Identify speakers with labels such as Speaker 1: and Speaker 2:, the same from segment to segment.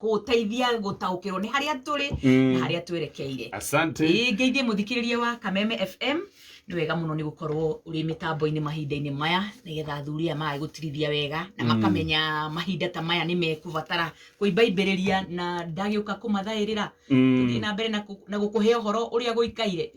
Speaker 1: Gũteithia gũtaũkĩrwo nĩ harĩa tũrĩ na harĩa twerekeire.
Speaker 2: Asante.
Speaker 1: Ĩĩ, ngeithie mũthikĩrĩria wa Kameme FM. Nĩ wega mũno nĩ gũkorwo ũrĩ mĩtambo-inĩ mahinda-inĩ maya, nĩgetha athuri aya magae gũtirithia wega na makamenya mahinda ta maya nĩ mekũbatara kũimbaimbĩrĩria, na ndagĩũka kũmathaĩrĩra tũthiĩ na mbere na gũkũhe ũhoro ũrĩa gũikaire.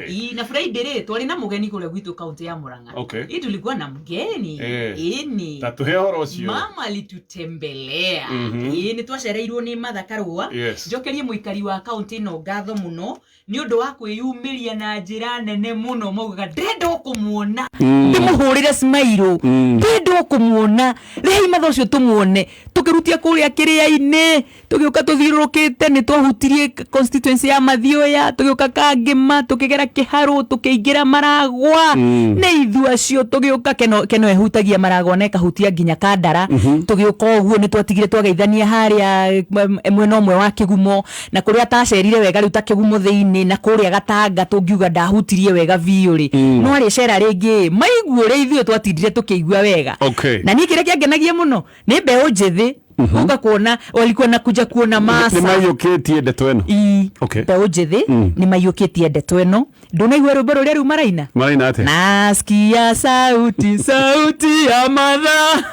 Speaker 1: Ii, na Friday rĩ, twarĩ na mũgeni kũrĩa gwitũ kaunti ya Murang'a. Ii, tulikuwa na mgeni. Ĩni.
Speaker 2: Ta tũhe ũhoro ũcio.
Speaker 1: Mama alitutembelea. Ĩĩ, nĩ twacereirwo nĩ Martha Karũa. Njokerie mũikari wa kaunti ĩno ngatho mũno nĩ ũndũ wa kwĩyumĩria na njĩra nene mũno. Maugaga, "Ndĩrenda o kũmuona, ndĩmũhũrĩre smile, ndĩrenda o kũmuona, rehei Martha ũcio tũmuone." Tũkĩrutia kũrĩa kĩrĩa-inĩ, tũgĩũka tũthiũrũrũkĩte, nĩ twahutirie constituency ya Mathioya, tũgĩũka Kangĩma, tũkĩgera Kĩharũ, tũkĩingĩra Maragwa. Nĩ ithu acio tũgĩũka Keno. Keno ĩhutagia Maragwa na ĩkahutia nginya Kandara. Tũgĩũka ũguo, nĩ twatigire twageithania harĩa mwena ũmwe wa Kĩgumo na kũrĩa atacerire wega rĩu ta Kĩgumo thĩinĩ na kũrĩa Gatanga, tũngiuga ndahutirie wega biũ rĩ, no arĩ cera rĩngĩ maiguo ũrĩa ithuĩ twatindire tũkĩigua wega. Na niĩ kĩrĩa kĩangenagia mũno nĩ mbeũ njĩthĩ gũka kuona, walikuwa na kuja kuona masa.
Speaker 2: Nĩ maiyũkĩtie ndeto ĩno.
Speaker 1: Ii. Mbeũ njĩthĩ nĩ maiyũkĩtie ndeto ĩno. Ndũnaigua rwĩmbo rũrĩa rĩu maraina?
Speaker 2: Maraina atĩa?
Speaker 1: "Nasikia sauti, sauti ya Martha."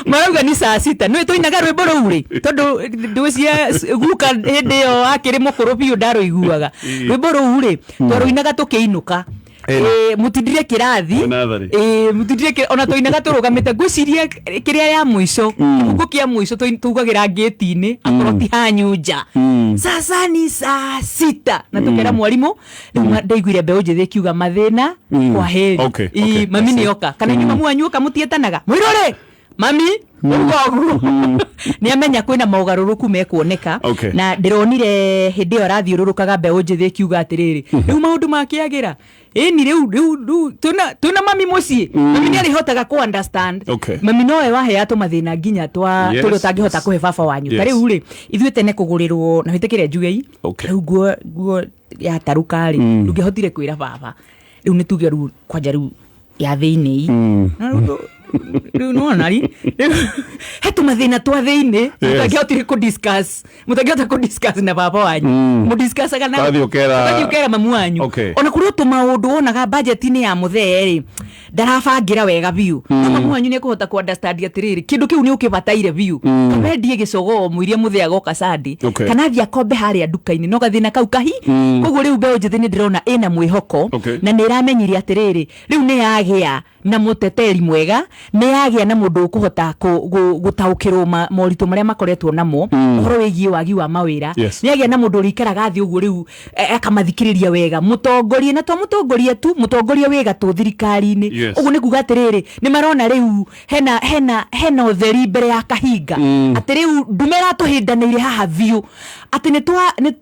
Speaker 1: Marauga ni saa sita. Nĩ tũinaga rwĩmbo rũu rĩ, tondũ ndwĩcia guka hĩndĩ ĩyo akĩrĩ mũkũrũ biũ ndarũiguaga. Rwĩmbo rũu rĩ, twarũinaga tũkĩinũka. Mũtindire kĩrathi.
Speaker 2: Mwĩ natharĩ.
Speaker 1: Mũtindire ona tũinaga tũrũgamĩte. Ngwĩciria kĩrĩa ya mũico, kĩbungo kĩa mũico tugagĩra ngĩti-inĩ akorwo ti hanyu nja. "Sasa ni saa sita," na tũkera mwarimũ. Rĩu ndaiguire mbeũ njĩthĩ ĩkiuga, "Mathĩna kwa heri." Ii, mami
Speaker 2: I see.
Speaker 1: nĩ oka kana inyuĩ mamu wanyu oka mũtietanaga mũirũrĩ mami ũguo ũguo nĩ amenya kwĩna mogarũrũku mekuoneka. Na ndĩronire hĩndĩ ĩyo arathiũrũrũkaga, mbeũ njĩthĩ ĩkiuga atĩrĩrĩ, "Rĩu maũndũ makĩagĩra." Ĩni, rĩu twĩna mami mũciĩ, mami nĩ arĩhotaga kũ understand. Mami nowe wahea tũmathĩna nginya twa tũrĩa ũtangĩhota kũhe baba wanyu. Ta rĩu rĩ, ithuĩ tene kũgũrĩrwo na wĩtĩkĩre njugei. Rĩu nguo yatarũka rĩ, ndũngĩahotire kwĩra baba. Rĩu nĩ tuge rĩu kwanja rĩu ya thĩinĩ. Na rĩu nĩwona ri he tũmathĩna twa thĩinĩ mũtangĩhotire kũ discuss, mũtangĩhota kũ discuss na baba wanyu. Mũdiscussaga na
Speaker 2: Ũgathiĩ
Speaker 1: ũgathiĩ ũkera mamu wanyu. Ona kũrĩ o tũmaũndũ wonaga budget-inĩ ya mũthee rĩ, ndarabangĩra wega biũ, no mamu wanyu nĩ ekũhota kũ understand atĩrĩrĩ, kĩndũ kĩu nĩ ũkĩbataire biũ. Kaba endie gĩcogoo mũirie mũthee agoka Sunday kana athiĩ akombe harĩa nduka-inĩ, no gathĩna kau kahi. Koguo rĩu mbeũ njĩthĩ nĩ ndĩrona ĩna mwĩhoko. Na nĩ ĩramenyire atĩrĩrĩ, rĩu nĩ yagĩa na mũteteri mwega, nĩ yagĩa na mũndũ ũkũhota gũtaũkĩrwo moritũ marĩa makoretwo namo ũhoro wĩgiĩ wagi wa mawĩra. Nĩ yagĩa na mũndũ ũrĩikaraga thĩ ũguo rĩu akamathikĩrĩria wega, mũtongoria, na to mũtongoria tu, mũtongoria wĩ gatũ thirikari-inĩ. Ũguo nĩ kuga atĩrĩrĩ, nĩ marona rĩu hena ũtheri mbere ya kahinga, atĩ rĩu ndume ĩratũhĩndanĩire haha biũ, atĩ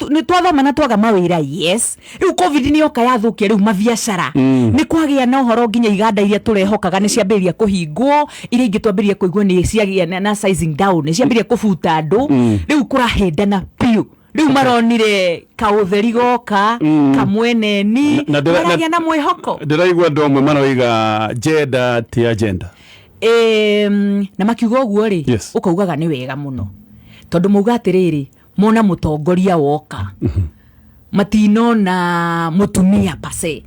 Speaker 1: nĩ twathoma na twaga mawĩra. Yes, rĩu COVID nĩ yoka yathũkia rĩu mabiacara. Nĩ kwagĩa na ũhoro nginya iganda iria tũrehokaga nĩ ciambĩrĩria kũhingwo, iria ingĩ twambĩrĩria kũigua nĩ ciagĩa na sizing down, nĩ ciambĩrĩria kũbuta andũ. Rĩu kũrahĩndana biũ. Rĩu maronire kaũtheri goka kamweneni. Maragĩa na mwĩhoko.
Speaker 2: Ndĩraigua andũ amwe maroiga gender ti agenda.
Speaker 1: Na makiuga ũguo rĩ, ũkaugaga nĩ wega mũno, tondũ mauga atĩrĩrĩ, mona mũtongoria woka, matinona mũtumia pase.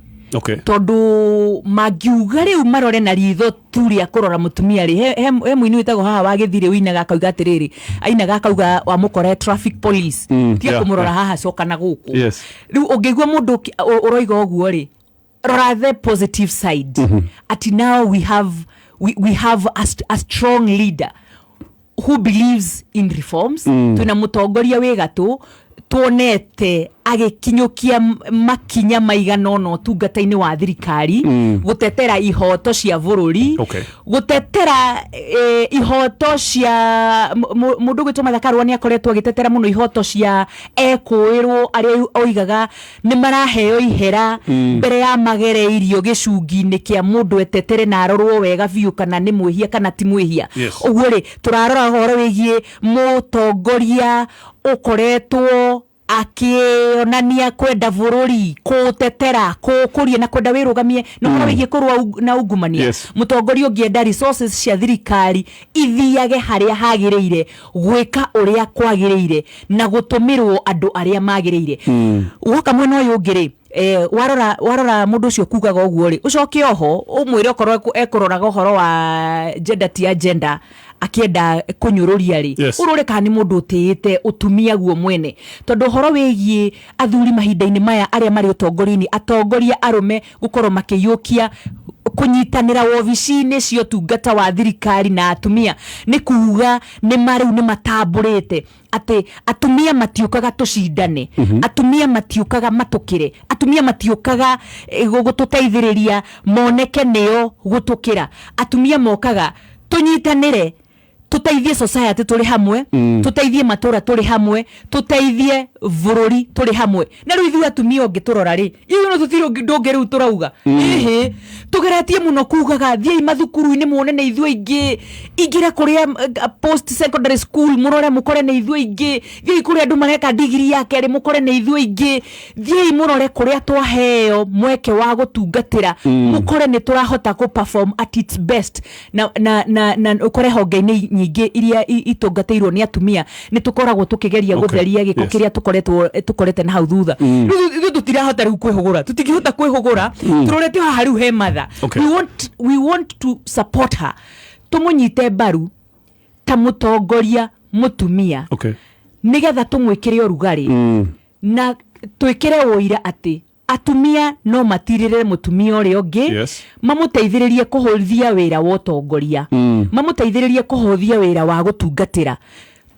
Speaker 1: Tondũ mangiuga rĩu marore na ritho tu rĩa kũrora mũtumia rĩ, he mũini wĩtagwo haha wa Gĩthirĩ ũinaga akauga atĩrĩrĩ, ainaga akauga, wamũkora traffic police, tiga kũmũrora haha, coka na gũkũ. Rĩu ũngĩigua mũndũ ũroiga ũguo rĩ, rora the positive side, ati now we have a strong leader who believes in reforms. Twina mũtongoria wĩ gatũ tuonete agĩkinyũkia makinya maigana ũna ũtungata-inĩ wa thirikari, gũtetera ihoto cia bũrũri, gũtetera ihoto cia mũndũ ũgwĩtwo Martha Karũa. Nĩ akoretwo agĩtetera mũno ihoto cia ekũĩrwo arĩa oigaga nĩ maraheo ihera mbere ya magereirio gĩcungi-inĩ kĩa mũndũ etetere na arorwo wega biũ kana nĩ mwĩhia kana ti mwĩhia. Ũguo rĩ, tũrarora ũhoro wĩgiĩ mũtongoria ũkoretwo Akĩonania kwenda bũrũri, kũũtetera, kũũkũria na kwenda wĩrũgamie na ũhoro wĩgiĩ kũrũa na ungumania. Mũtongoria ũngĩenda resources cia thirikari ithiage harĩa hagĩrĩire, gwĩka ũrĩa kwagĩrĩire na gũtũmĩrwo andũ arĩa magĩrĩire. Woka mwena ũyũ ũngĩ rĩ, warora mũndũ ũcio kugaga ũguo rĩ, ũcoke oho ũmwĩre okorwo ekũroraga ũhoro wa gender ti agenda, akĩenda kũnyũrũria rĩ, ũrore kana nĩ mũndũ ũtĩĩte ũtumia guo mwene, tondũ ũhoro wĩgiĩ athuri mahinda-inĩ maya arĩa marĩ ũtongoria-inĩ, atongoria arũme gũkorwo makĩiyũkia kũnyitanĩra wobici-inĩ cia ũtungata wa thirikari na atumia, nĩ kuga nĩ marĩu nĩ matambũrĩte atĩ atumia matiũkaga tũcindane, atumia matiũkaga matũkĩre, atumia matiũkaga gũtũteithĩrĩria moneke nĩo gũtũkĩra. Atumia mokaga tũnyitanĩre, tũteithie society tũrĩ hamwe, tũteithie matũra tũrĩ hamwe, tũteithie bũrũri tũrĩ hamwe. Na rĩu ithuĩ atumia ũngĩtũrora rĩ, ithuĩ no tũtirĩ ũndũ ũngĩ rĩu tũrauga. Ĩhĩ, tũgeretie mũno kugaga thiĩi mathukuru-inĩ muone nĩ ithuĩ aingĩ, ingĩra kũrĩa post secondary school mũrore mũkore nĩ ithuĩ aingĩ, thiĩi kũrĩa andũ mareka digiri ya kerĩ mũkore nĩ ithuĩ aingĩ, thiĩi mũrore kũrĩa twaheo mweke wa gũtungatĩra, mũkore nĩ tũrahota kũ perform at its best, na ũkore honge-inĩ nyingĩ iria itungatĩirwo nĩ atumia nĩ tũkoragwo tũkĩgeria gũtheria gĩko kĩrĩa tũkoretwo tũkorete na hau thutha. Rĩu ithuĩ tũtirahota rĩu kwĩhũgũra, tũtingĩhota kwĩhũgũra tũrorete haha rĩu he Martha. We want to support her, tũmũnyite mbaru ta mũtongoria mũtumia, nĩgetha tũmwĩkĩre ũrugarĩ na twĩkĩre ũira atĩ atumia no matirĩrĩre mũtumia ũrĩa ũngĩ, mamũteithĩrĩrie kũhũthia wĩra wa ũtongoria, mamũteithĩrĩrie kũhũthia wĩra wa gũtungatĩra.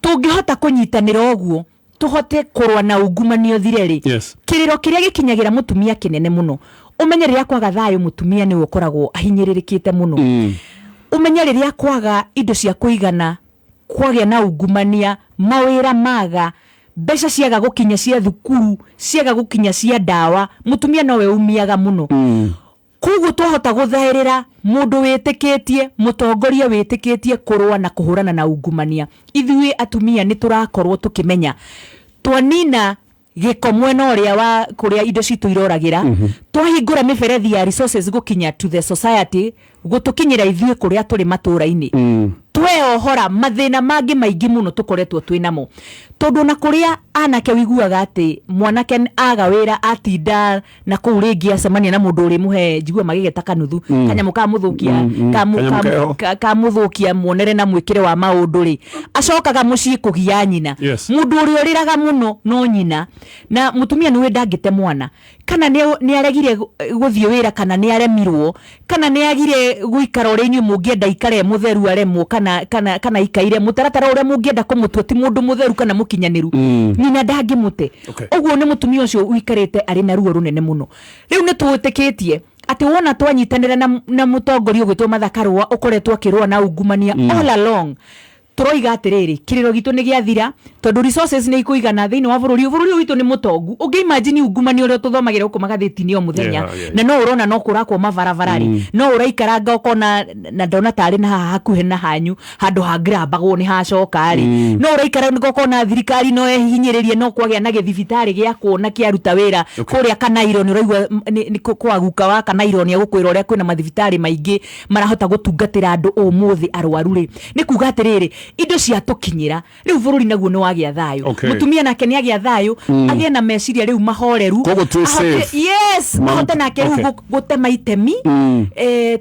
Speaker 1: Tũngĩhota kũnyitanĩra ũguo, tũhote kũrũa na ungumania ũthire rĩ, kĩrĩro kĩrĩa gĩkinyagĩra mũtumia kĩnene mũno. Ũmenye rĩrĩa kwaga thayũ, mũtumia nĩwe ũkoragwo ahinyĩrĩrĩkĩte mũno. Ũmenye rĩrĩa kwaga indo cia kũigana, kwagĩa na ungumania, mawĩra maga, mbeca ciaga gũkinya cia thukuru, ciaga gũkinya cia ndawa, mũtumia nowe umiaga mũno. Koguo twahota gũthaĩrĩra mũndũ wĩtĩkĩtie, mũtongoria wĩtĩkĩtie kũrũa na kũhũrana na ungumania, ithuĩ atumia nĩ tũrakorwo tũkĩmenya twanina gĩko mwena ũrĩa wa kũrĩa indo citũ iroragĩra, twahingũra mĩberethi ya resources gũkinya to the society, gũtũkinyĩra ithuĩ kũrĩa tũrĩ matũra-inĩ, tweohora mathĩna mangĩ maingĩ mũno tũkoretwo twĩ namo. Tondũ ona kũrĩa anake wiguaga atĩ mwanake aga wĩra, atinda na kũu rĩngĩ acemania na mũndũ ũrĩmũhe, njigua magĩgeta kanuthu, kanyamũ kamũthũkia
Speaker 2: Kanyamũ keho.
Speaker 1: Kamũthũkia muonere na mwĩkĩre wa maũndũ rĩ, acokaga mũciĩ kũgia nyina. Mũndũ ũrĩa ũrĩraga mũno no nyina, na mũtumia nĩwe ndangĩte mwana, kana nĩ aregire gũthiĩ wĩra, kana nĩ aremirwo, kana nĩ agire gũikara ũrĩa inyuĩ mũngĩenda ikare e mũtheru aremwo, kana ikaire mũtaratara ũrĩa mũngĩenda kũmũtua ti mũndũ mũtheru kana mũkinyanĩru, nyina ndangĩmũte. Ũguo nĩ mũtumia ũcio ũikarĩte arĩ na ruo rũnene mũno. Rĩu nĩ twĩtĩkĩtie atĩ wona twanyitanĩra na mũtongoria ũgwĩtwo Martha Karũa, ũkoretwo akĩrũa na ungumania all along, tũroiga atĩrĩrĩ, kĩrĩro gitũ nĩ gĩathira, tondũ resources nĩ ikũigana thĩinĩ wa bũrũri ũyũ. Bũrũri ũyũ witũ nĩ mũtongu. Ũngĩ imagine ungumania ũrĩa tũthomagĩra gũkũ magathĩti-inĩ o mũthenya, na no ũrona no kũrakwo mabarabara rĩ, no ũraikaranga ũkona na ndona tarĩ na haha hakuhĩ na hanyu handũ hangĩrambagwo nĩ hacoka rĩ, no ũraikaranga ũkona thirikari no ĩhinyĩrĩrie no kwagĩa na gĩthibitarĩ gĩa kuona kĩaruta wĩra kũrĩa Kanairo. Nĩ ũraigua nĩ kwa guka wa Kanairo nĩ egũkwĩra ũrĩa kwĩna mathibitarĩ maingĩ marahota gũtungatĩra andũ ũmũthĩ arwaru rĩ. Nĩ kuga atĩrĩrĩ, indo ciatũkinyĩra rĩu, bũrũri naguo nĩ wagĩa thayũ. Mũtumia nake nĩ agĩa thayũ, agĩe na meciria rĩu mahoreru.
Speaker 2: Koguo twĩ safe.
Speaker 1: Yes, ahote nake rĩu gũtema itemi,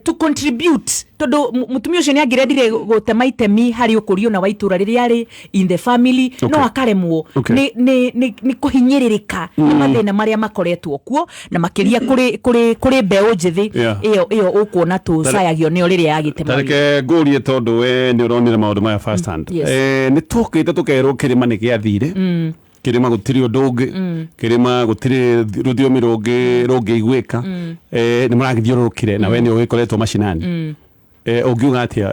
Speaker 1: to contribute, tondũ mũtumia ũcio nĩ angĩrendire gũtema itemi harĩ ũkũria ona wa itũra rĩrĩa arĩ in the family, no akaremwo nĩ kũhinyĩrĩrĩka nĩ mathĩna marĩa makoretwo kuo, na makĩria kũrĩ mbeũ njĩthĩ ĩyo ũkuona tũcayagio nĩyo rĩrĩa yagĩtema wĩra.
Speaker 2: Tareke ngũrie, tondũ we nĩ ũronire maũndũ maya first hand.
Speaker 1: Yes.
Speaker 2: Nĩ tũkĩte tũkerwo kĩrĩma nĩ gĩathire, kĩrĩma gũtirĩ ũndũ ũngĩ, kĩrĩma gũtirĩ rũthiomi rũngĩ rũngĩiguĩka. Nĩ mũragĩthiũrũrũkire na we nĩ ũgĩkoretwo macinani. Ũngiuga atĩa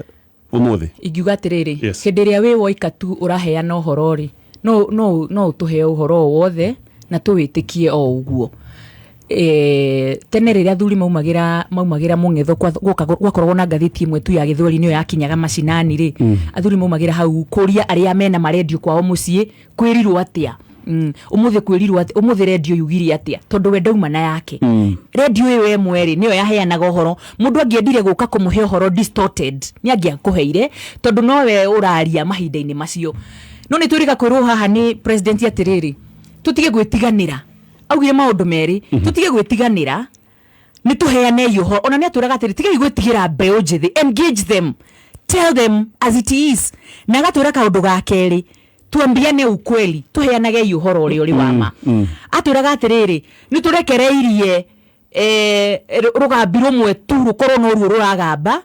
Speaker 2: ũmũthĩ?
Speaker 1: Ingiuga atĩrĩrĩ, hĩndĩ ĩrĩa wĩ woika tu ũraheana ũhoro rĩ, no ũtũhe ũhoro o wothe na tũwĩtĩkie o ũguo. Tene rĩrĩa athuri maumagĩra mũng'etho, gwakoragwo na ngathĩti ĩmwe tu ya gĩthweri, nĩyo yakinyaga macinani rĩ, athuri maumagĩra hau kũria arĩa mena marendio kwao mũciĩ kwĩrirwo atĩa. Umuthi kwirirwo ati umuthi radio yugire atia tondu we ndauma na yake. Radio ĩyo ĩmwe rĩ nĩyo yaheanaga ũhoro. Mũndũ angĩendire gũka kũmũhe ũhoro distorted nĩ angĩakũheire tondu nowe ũraria mahinda-inĩ macio. No nĩ twĩrĩga kwĩrwo haha nĩ president atĩrĩrĩ, tũtige gwĩtiganĩra. Augire maũndũ merĩ, tũtige gwĩtiganĩra, nĩ tũheane ũhoro. Ona nĩ atwĩraga atĩrĩ, tigai gwĩtigĩra mbeũ njĩthĩ, engage them, tell them as it is. Na agatwĩra kaũndũ ga kerĩ, tuambiane ukweli, tuheanage ũhoro ũrĩa ũrĩ wa ma. Atwĩraga atĩrĩrĩ, nĩ tũrekereirie rũgambi rũmwe tu rũkorwo noruo rũragamba.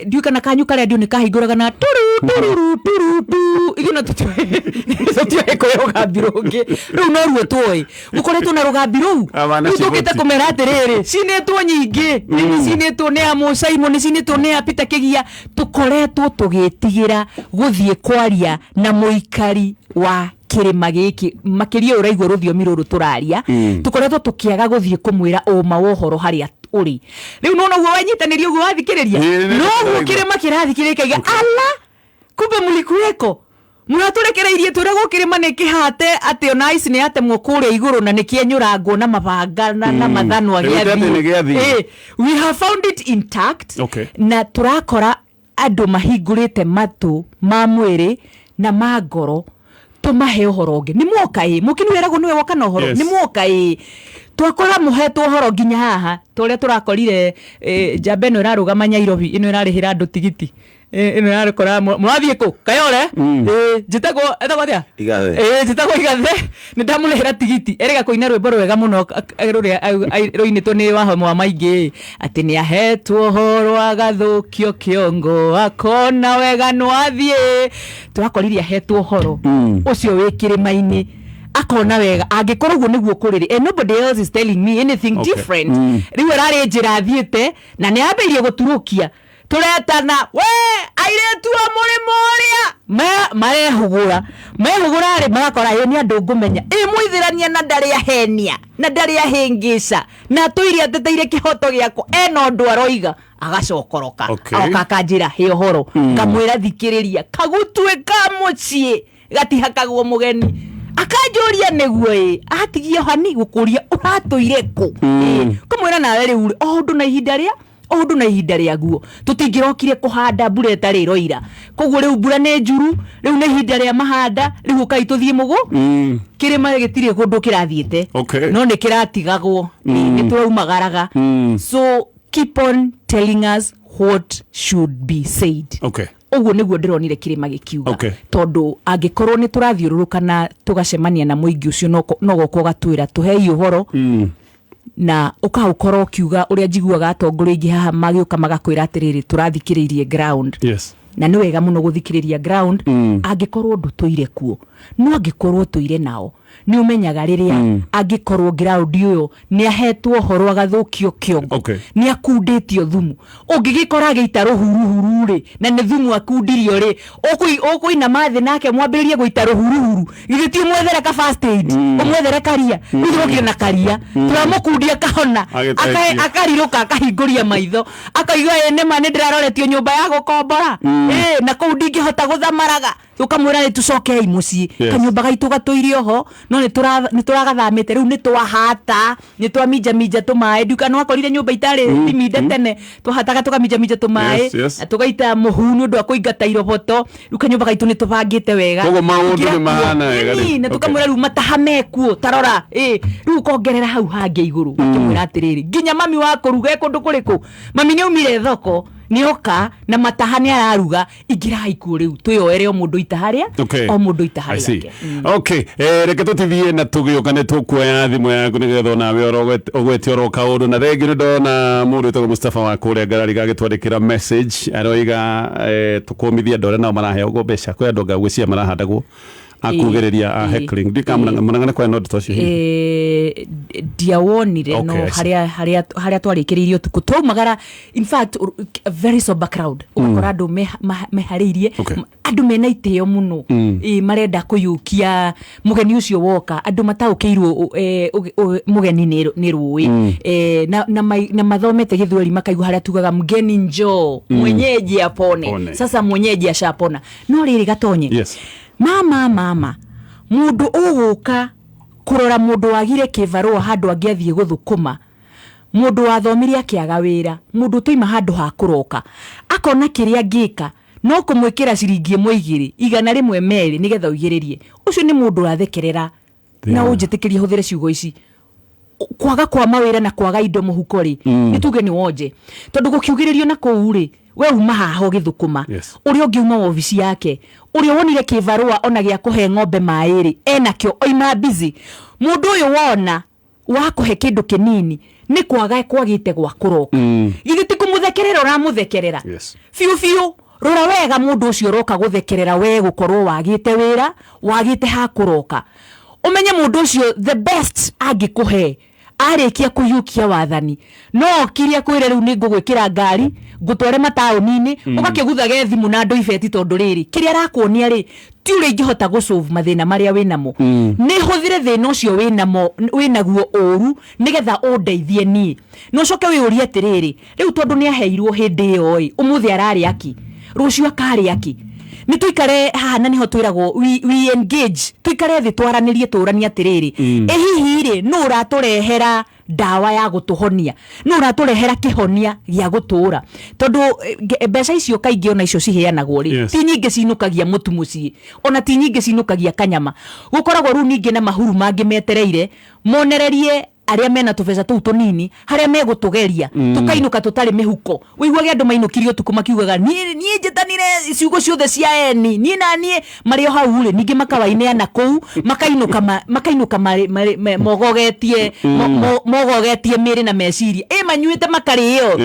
Speaker 1: Ndiũĩ kana kanyu ka radio nĩ kahingũraga na turu turu turu tu, ithuĩ no tũtiũĩ kwĩ rũgambi rũngĩ, rĩu noruo tũĩ gũkoretwo na rũgambi rũu.
Speaker 2: Abana
Speaker 1: Rĩu tũkĩte
Speaker 2: ciboti.
Speaker 1: kũmera atĩrĩrĩ, cinĩtwo nyingĩ, nĩ cinĩtwo nĩ a Mũcaimũ, nĩ cinĩtwo nĩ a Peter Kĩgia. Tũkoretwo tũgĩtigĩra gũthiĩ kwaria na mũikari wa kĩrĩma gĩkĩ, makĩria ũraigua rũthiomi rũrũ tũraria. Tũkoretwo tũkĩaga gũthiĩ kũmwĩra ũma wa ũhoro harĩa ũrĩ. Rĩu nona ũguo wanyitanĩria ũguo wathikĩrĩria, noguo kĩrĩma kĩrathikĩrĩria kĩaiga, ala kumbe mũlikuweko, mũratũrekereirie twĩragwo kĩrĩma nĩ kĩhate atĩ ona ici nĩ yatemwo kũrĩa igũrũ na nĩ kĩenyũrangwo na mabanga na mathanwa.
Speaker 2: Rĩu atĩ nĩ gĩathiĩ.
Speaker 1: We have found it intact. Na tũrakora andũ mahingũrĩte matũ ma mwĩrĩ na ma ngoro tũmahe ũhoro ũngĩ. Nĩ mwoka ĩ mũkini weragwo nĩwe woka na ũhoro. Nĩ mwoka ĩ twakora mũhetwo ũhoro nginya haha ta ũrĩa tũrakorire njamba ĩno ĩrarũgama Nyairobi, ĩno ĩrarĩhĩra andũ tigiti. Ĩno ĩrakora mũrathiĩ kũ Kayole. Njĩtagwo etagwo atĩa?
Speaker 3: Igathe.
Speaker 1: Njĩtagwo Igathe, nĩ ndamũrĩhĩra tigiti. Erĩga kũina rwĩmbo rwega mũno rũrĩa rũinĩtwo nĩ Wahoma wa Maingĩ, atĩ nĩ ahetwo ũhoro agathũkio kĩongo akona wega no athiĩ. Tũrakorire ahetwo ũhoro ũcio wĩ kĩrĩma-inĩ akona wega angĩkorwo ũguo nĩguo kũrĩrĩ, and nobody else is telling me anything different. Rĩu ararĩ njĩra athiĩte na nĩ ambĩirie gũturũkia tũretana we airĩtu a mũrĩmo ũrĩa marehũgũra mehũgũra rĩ magakora ĩ nĩ andũ ngũmenya ĩ mũithĩrania na ndarĩ ahenia na ndarĩ ahĩngĩca na atũire ateteire kĩhoto gĩakwa ena ũndũ aroiga agacokoroka. Agoka akanjĩra he ũhoro, ngamwĩra thikĩrĩria kagutuĩka mũciĩ gatihakagwo mũgeni. Akanjũria nĩguo ĩ atigie hani gũkũria ũratũire kũ. Kũmwĩra nawe rĩu rĩ, o ũndũ na ihinda rĩa o ũndũ na ihinda rĩaguo, tũtingĩrokire kũhanda mbura ĩtarĩ ĩroira, koguo rĩu mbura nĩ njuru, rĩu nĩ ihinda rĩa mahanda, rĩu ũkai tũthiĩ mũgũ. Kĩrĩma gĩtirĩ kũndũ kĩrathiĩte no nĩ kĩratigagwo, nĩ tũraumagaraga. So keep on telling us what should be said. Ũguo nĩguo ndĩronire kĩrĩma gĩkiuga. Tondũ angĩkorwo nĩ tũrathiũrũrũka na tũgacemania na mũingĩ ũcio, no goka ũgatwĩra tũhei ũhoro na ũkaũkorwo ũkiuga ũrĩa njiguaga atongoria aingĩ haha magĩũka magakwĩra atĩrĩrĩ, tũrathikĩrĩirie ground. Na nĩ wega mũno gũthikĩrĩria ground angĩkorwo ndũtũire kuo, no angĩkorwo ũtũire nao nĩ ũmenyaga rĩrĩa angĩkorwo ground ũyũ nĩ ahetwo ũhoro agathũkio kĩongo. Nĩ akundĩtio thumu, ũngĩgĩkora agĩita rũhuruhuru rĩ na nĩ thumu akundirio rĩ, ũkũinama thĩ nake mwambĩrĩrie gũita rũhuruhuru, githĩ ti ũmwethere ka first aid, ũmwethere karia. Rĩu tũrokire na karia tũramũkundia kahona.
Speaker 2: Agĩteithio.
Speaker 1: Akarirũka akahingũria maitho akaigua ĩ nĩma nĩ ndĩraroretio nyũmba ya gũkombora na kũu ndingĩhota gũthamaraga. Tũkamwĩra nĩ tũcokei mũciĩ. Kanyũmba gaitũ gatũire oho no nĩ tũragathamĩte rĩu, nĩ twahata, nĩ twaminjaminja tũmaĩ nduka nĩ wakorire nyũmba itarĩ thiminde tene, twahataga tũkaminjaminja tũmaĩ na tũgaita mũhu nĩ ũndũ wa kũingata iroboto. Rĩu kanyũmba gaitũ nĩ tũbangĩte wega.
Speaker 2: Koguo maũndũ
Speaker 1: Ingĩra
Speaker 2: nĩ mahana
Speaker 1: kuo.
Speaker 2: wega rĩu.
Speaker 1: Ĩni, na tũkamwĩra rĩu mataha mekuo tarora rĩu ũkongerera hau hangĩ igũrũ ũkĩmwĩra atĩrĩrĩ, nginya mami wa kũruga e kũndũ kũrĩkũ, mami nĩ aumire thoko nĩ oka na mataha nĩ araruga, ingĩrai kuo rĩu twĩyoere o mũndũ itaha rĩa o mũndũ itaha
Speaker 2: I see.
Speaker 1: rĩake.
Speaker 2: Okay, reke tũtithie na tũgĩũka nĩ tũkuoya thimũ yaku nĩgetha onawe ũgwete oro kaũndũ. Na thengiũ nĩ ndona mũndũ wĩtagwo Mustafa wa kũrĩa ngarari gagĩtwandĩkĩra message aroiga tũkũmithia andũ arĩa nao maraheagwo mbeca, kwĩ andũ anga ngwĩciria marahandagwo akugĩrĩria a heckling ndikamũnang'ana kwa no ndeto ũcio hihi.
Speaker 1: Ndiawonire no
Speaker 2: Okay, I see.
Speaker 1: Harĩa twarĩkĩrĩirie ũtukũ twaumagara, in fact a very sober crowd, ũgakora andũ meharĩirie. Andũ mena itĩo mũno. Marenda kũiyũkia mũgeni ũcio woka, andũ mataũkĩirwo mũgeni nĩ rũĩ. Na mathomete gĩthweri makaigua harĩa tugaga mgeni njoo mwenyeji apone.
Speaker 2: Pone.
Speaker 1: Sasa mwenyeji ashapona no rĩrĩ gatonye. Mama mama mũndũ ũgũka Kũrora mũndũ wagire kĩbarũa handũ angĩathiĩ gũthũkũma, mũndũ wathomire akĩaga wĩra, mũndũ ũtoima handũ ha kũroka, akona kĩrĩa angĩka no kũmwĩkĩra ciringi ĩmwe, igĩrĩ, 100, 2, nĩgetha ũigĩrĩrie. Ũcio nĩ mũndũ ũrathekerera na ũnjĩtĩkĩrie hũthĩre ciugo ici, kwaga kwa mawĩra na kwaga indo mũhuko rĩ, nĩ tuge nĩ wonje, tondũ gũkiugĩrĩrio na kũu rĩ, we uma haha ũgĩthũkũma. Ũrĩa ũngĩ uma wobici yake, ũrĩa wonire kĩbarũa ona gĩa kũhe ng'ombe maĩ rĩ, enakĩo oima busy. Mũndũ ũyũ wona wa kũhe kĩndũ kĩnini nĩ kwaga kwagĩte gwa kũroka. Githĩ ti kũmũthekerera ũramũthekerera?
Speaker 2: Yes.
Speaker 1: Biũ biũ. Rora wega mũndũ ũcio ũroka gũthekerera we gũkorwo wagĩte wĩra, wagĩte ha kũroka, ũmenye mũndũ ũcio the best angĩkũhe arĩkia kũhiũkia wathani no okire akwĩre, "Rĩu nĩ ngũgwĩkĩra ngari ngũtware mataũni-inĩ," ũgakĩguthage thimũ na andũ ibeti, tondũ rĩrĩ kĩrĩa arakuonia rĩ ti ũrĩa ingĩhota gũsolve mathĩna marĩa wĩnamo. Nĩ hũthĩre thĩna ũcio wĩnamo, wĩnaguo ũru, nĩgetha ũndeithie niĩ. Na ũcoke wĩyũrie atĩrĩrĩ, rĩu tondũ nĩ aheirwo hĩndĩ ĩyo ĩ, ũmũthĩ ararĩa ki, rũciũ akarĩa ki? Nĩ tũikare haha na nĩho twĩragwo we engage, tũikare thĩ twaranĩrie, tũranie atĩrĩrĩ, ĩ hihi rĩ, nũ ũratũrehera ndawa ya gũtũhonia? Nũ ũratũrehera kĩhonia gĩa gũtũra? Tondũ mbeca icio kaingĩ ona icio ciheanagwo rĩ, ti nyingĩ cinũkagia mũtu mũciĩ, ona ti nyingĩ cinũkagia kanyama. Gũkoragwo rĩu ningĩ na mahuru mangĩ metereire monererie arĩa mena tũbeca tũu tũnini harĩa megũtũgeria, tũkainũka tũtarĩ mĩhuko. Wĩiguage andũ mainũkirie ũtukũ makiugaga, "Niĩ njĩtanire ciugo ciothe cia eni niĩ na niĩ marĩ o hau rĩ." Ningĩ makawaineana kũu, makainũka makainũka mogogetie mogogetie mĩĩrĩ na meciria ĩ manyuĩte makarĩo.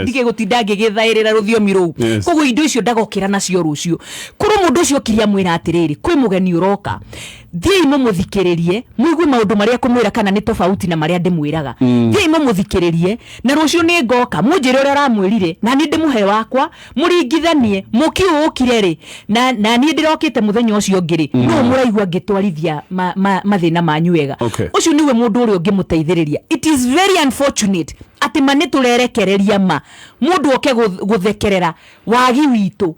Speaker 1: Ndige gũtinda ngĩgĩthaĩrĩra rũthiomi rũu. Koguo indo icio ndagokĩra nacio rũciũ. Korwo mũndũ ũcio okire amwĩra atĩrĩrĩ, kwĩ mũgeni ũroka, thiĩi mũmũthikĩrĩrie, mũigue maũndũ marĩa kũmwĩra kana nĩ tofauti na marĩa ndĩmwĩraga. Thiĩi mũmũthikĩrĩrie na rũciũ nĩ ngoka mũnjĩre ũrĩa ũramwĩrire, na niĩ ndĩmũhe wakwa, mũringithanie mũki ũyũ ũkire rĩ na niĩ ndĩrokĩte mũthenya ũcio ũngĩ rĩ, nũ mũraigua ngĩtwarithia mathĩna manyu wega. Ũcio nĩwe mũndũ ũrĩa ũngĩmũteithĩrĩria. It is very unfortunate atĩ ma nĩ tũrerekereria ma mũndũ oke gũthekerera wagi witũ,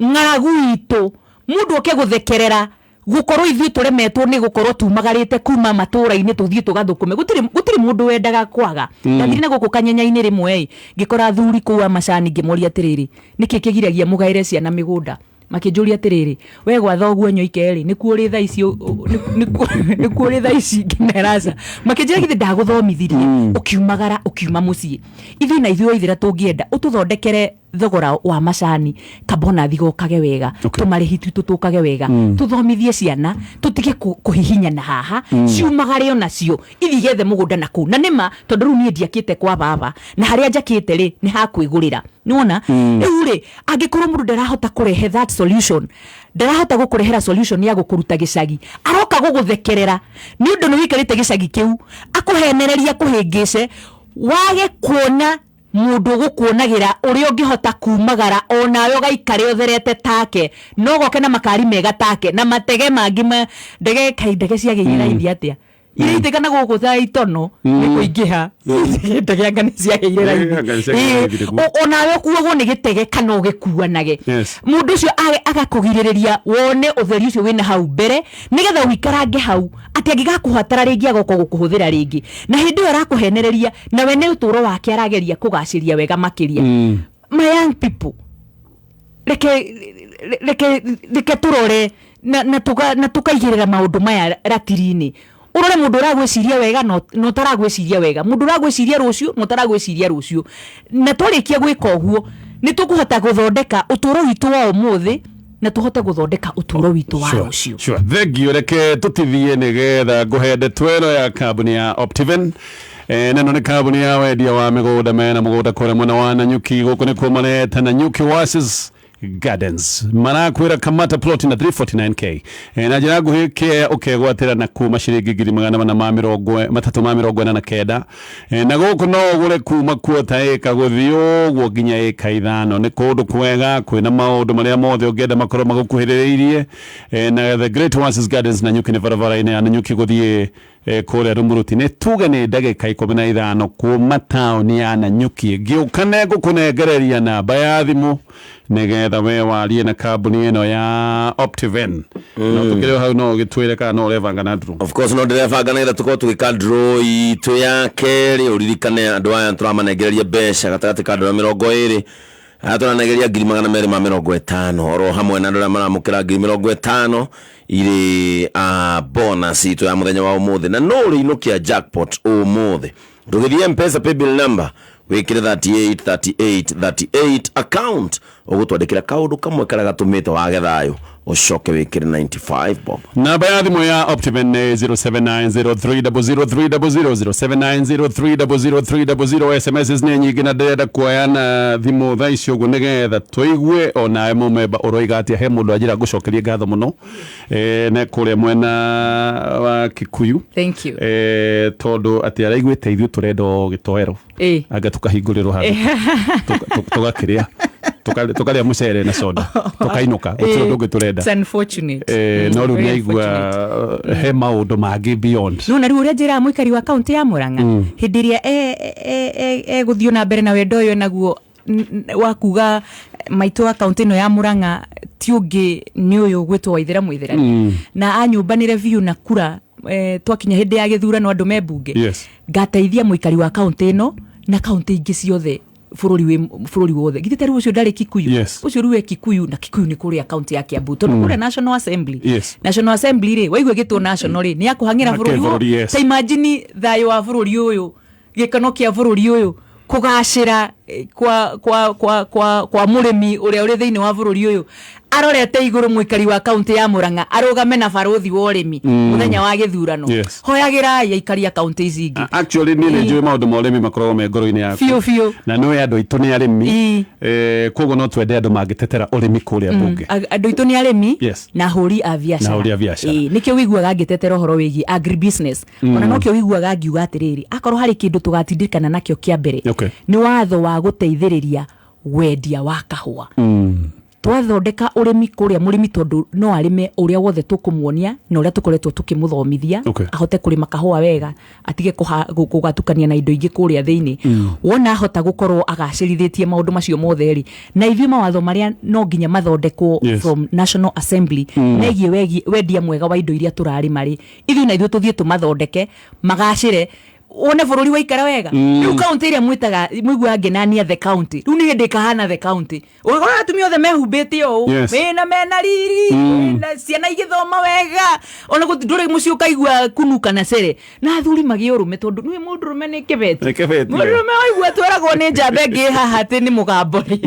Speaker 1: ng'aragu witũ, mũndũ oke gũthekerera gũkorwo ithuĩ tũremetwo nĩ gũkorwo tumagarĩte kuma matũra-inĩ tũthiĩ tũgathũkũme. Gũtirĩ mũndũ wendaga kwaga. Ndathire na gũkũ kanyenya-inĩ rĩmwe ĩ, ngĩkora athuri kũu a macani, ngĩmoria atĩrĩrĩ, nĩkĩ kĩgiragia mũgaĩre ciana mĩgũnda? Makĩnjũria atĩrĩrĩ, we gwa thoguo nyoike rĩ, nĩkuo ũrĩ thaa ici nĩkuo ũrĩ thaa ici? Ngĩmera aca. Makĩnjĩra, githĩ ndagũthomithirie ũkiumagara ũkiuma mũciĩ? Ithuĩ na ithuĩ waithĩra tũngĩenda ũtũthondekere thogora wa macani, kabonathi gokage wega, tũmarĩhi twitũ tũkage wega, tũthomithie ciana, tũtige kũhihinyana haha, ciumagare onacio ithiĩ gethe mũgũnda na kũu. Na nĩma, tondũ rĩu niĩ ndiakĩte kwa baba, na harĩa njakĩte rĩ nĩ hakwĩgũrĩra. Nĩwona rĩu rĩ, angĩkorwo mũndũ ndarahota kũrehe that solution, ndarahota gũkũrehera solution ya gũkũruta gĩcagi, aroka gũgũthekerera nĩ ũndũ nĩ wĩikarĩte gĩcagi kĩu, akũhenereria, kũhĩngĩce wage kuona mũndũ ũgũkuonagĩra ũrĩa ũngĩhota kumagara onawe ũgaikare ũtherete take, no goke na makari mega take na matege mangĩ ndege kai ndege ciagĩire raithi atĩa iria itĩkana gũkũ ta itono nĩ kũingĩha, ndege anga nĩ ciagĩire raithi.
Speaker 2: Anga nĩ ciagĩire raithi nĩguo.
Speaker 1: Onawe ũkuagwo nĩ gĩtege kana ũgĩkuanage. Mũndũ ũcio agakũgirĩrĩria wone ũtheri ũcio wĩna hau mbere, nĩgetha ũikarange hau atĩ angĩgakũhatara rĩngĩ agoka gũkũhũthĩra rĩngĩ, na hĩndĩ ĩyo arakũhenereria nawe nĩ ũtũũro wake arageria kũgacĩria wega makĩria. My young people, reke tũrore na tũkaigĩrĩra maũndũ maya ratiri-inĩ. Ũrore mũndũ ũragwĩciria wega na ũtaragwĩciria wega, mũndũ ũragwĩciria rũciũ na ũtaragwĩciria rũciũ. Na twarĩkia gwĩka ũguo, nĩ tũkũhota gũthondeka ũtũũro witũ wa ũmũthĩ na tũhote gũthondeka ũtũũro witũ wa rũciũ.
Speaker 2: Sure. Thengiũ. Reke tũtithie nĩgetha ngũhe ndeto ĩno ya kambuni ya Optiven. Neno nĩ kambuni ya wendia wa mĩgũnda, mena mũgũnda kũrĩa mwena wa Nanyuki. Gũkũ nĩkuo mareta Nanyuki Oasis Gardens. Marakwĩra kamata plot na 349K. Na njĩra nguhĩ kĩa ũkegwatĩra na kuma ciringi 449,349. Na gũkũ no ũgũre kuma kuota ĩka gũthiĩ ũguo nginya ĩka 5. Nĩ kũndũ kwega kwĩna maũndũ marĩa mothe ũngĩenda makorwo magũkuhĩrĩrĩirie. Na the Great Oasis Gardens Nanyuki nĩ barabara-inĩ ya Nanyuki gũthiĩ Kũrĩa Rumuruti nĩ tuge nĩ ndagĩka 15 kuma taũni ya Nanyuki. Ngĩũka nĩ ngũkũnengereria namba ya thimũ nĩgetha we warie na kambuni ĩno ya Optiven. No tũkĩrĩ o hau, no ũgĩtwĩre kana no ũrebanga na draw.
Speaker 3: Of course no ndĩrebanga nĩgetha tũkorwo tũgĩka draw itũ ya kerĩ. Ũririkane andũ aya tũramanengereria mbeca gatagatĩ ka andũ arĩa 20 aya tũranengeria 250,000, oro hamwe na andũ arĩa maramũkĩra 50,000 irĩ bonus itũ ya mũthenya wa ũmũthĩ. Na no ũrĩinũkia jackpot ũmũthĩ. Ndũgĩthiĩ Mpesa paybill number, wĩkĩre 38 38 38, account ũgũtwandĩkĩra kaũndũ kamwe karĩa gatũmĩte wage thayũ, ũcoke wĩkĩre 95 bob.
Speaker 2: Namba ya thimũ ya Optiven nĩ 0790300300, 0790300300. SMS nĩ nyingĩ na ndĩrenda kuoya na thimũ thaa ici ũguo nĩgetha tũigue onawe mũmemba ũroiga atĩa. He mũndũ anjĩra ngũcokerie ngatho mũno, ne kũrĩa mwena wa Kikuyu.
Speaker 1: Thank you.
Speaker 2: Tondũ atĩ araiguĩte ithuĩ tũrenda o gĩtoero, anga tũkahingũrĩrwo handũ tũgakĩrĩa, tũkarĩa mũcere na soda, tũkainũka, gũtirĩ ũndũ ũngĩ tũrenda.
Speaker 1: It's unfortunate.
Speaker 2: No rĩu
Speaker 1: Very
Speaker 2: nĩaigua
Speaker 1: unfortunate.
Speaker 2: he maũndũ mangĩ beyond.
Speaker 1: No na rĩu ũrĩa njĩraga mũikari wa kaunti ya Murang'a hĩndĩ ĩrĩa egũthiĩ na mbere na wendo ũyũ naguo wa kuga maitũ wa kaunti ĩno ya Murang'a ti ũngĩ nĩ ũyũ gwĩtwo Waithĩra Mwĩthĩrani, na anyũmbanĩre biũ na kura, twakinya hĩndĩ ya gĩthurano andũ me mbunge, ngateithia mũikari wa kaunti ĩno na kaunti ingĩ ciothe bũrũri wĩ bũrũri wothe. Githĩ ta rĩu ũcio ndarĩ Kikuyu?
Speaker 2: Yes.
Speaker 1: Ũcio rĩu e Kikuyu, na Kikuyu nĩ kũrĩa kaunti ya Kiambu, tondũ kũrĩa National Assembly, National Assembly rĩ, waigua ĩgĩtwo national rĩ, nĩ ya kũhang'ĩra
Speaker 2: Ya
Speaker 1: bũrũri
Speaker 2: kĩbũrũri, yes.
Speaker 1: Ta imagine thayũ wa bũrũri ũyũ, gĩkeno kĩa bũrũri ũyũ, kũgacĩra kwa mũrĩmi ũrĩa ũrĩ thĩinĩ wa bũrũri ũyũ arorete igũrũ, mũikari wa kaunti ya Murang'a arũgame na barũthi wa ũrĩmi mũthenya wa gĩthurano. Hoyagĩrai aikari a kaunti ici ingĩ.
Speaker 2: Actually niĩ nĩ njũĩ maũndũ ma ũrĩmi makoragwo me ngoro-inĩ yaku.
Speaker 1: Biũ biũ.
Speaker 2: Na nĩ andũ aitũ nĩ arĩmi. Koguo no twende andũ mangĩtetera ũrĩmi kũrĩa mbunge.
Speaker 1: Andũ aitũ nĩ arĩmi na ahũri a biacara.
Speaker 2: Na ahũri a biacara.
Speaker 1: Ĩĩ, nĩkĩo wĩiguaga ngĩtetera ũhoro wĩgiĩ agribusiness. Ona nokĩo wĩiguaga ngiuga atĩrĩrĩ, akorwo harĩ kĩndũ tũgatindĩkana nakĩo kĩa mbere, nĩ watho wa gũteithĩrĩria wendia wa kahũa. Twathondeka ũrĩmi kũrĩa mũrĩmi, tondũ no arĩme ũrĩa wothe tũkũmuonia na ũrĩa tũkoretwo tũkĩmũthomithia, ahote kũrĩma kahũa wega, atige gũgatukania na indo ingĩ kũrĩa thĩinĩ. Wona ahota gũkorwo agacĩrithĩtie maũndũ macio mothe rĩ, na ithuĩ mawatho marĩa no nginya mathondekwo from National Assembly megiĩ wendia mwega wa indo iria tũrarĩma rĩ, ithuĩ na ithuĩ tũthiĩ tũmathondeke magacĩre, wone bũrũri waikara wega. Rĩu kaunti ĩrĩa mwĩtaga mũiguaga ngenania the county, rĩu nĩ hĩndĩ ĩkahana the county, ũgakora atumia othe mehumbĩte ũũ, mena riri, mena ciana igĩthoma wega, ona ndũrĩ mũciĩ ũkaigua kunuka na cere, na athuri magĩe ũrũme, tondũ nĩwe mũndũrũme nĩ kĩbeti.
Speaker 2: Nĩ kĩbeti,
Speaker 1: Mũndũrũme waigua tweragwo nĩ njamba ĩngĩ haha atĩ nĩ mũgambo rĩ,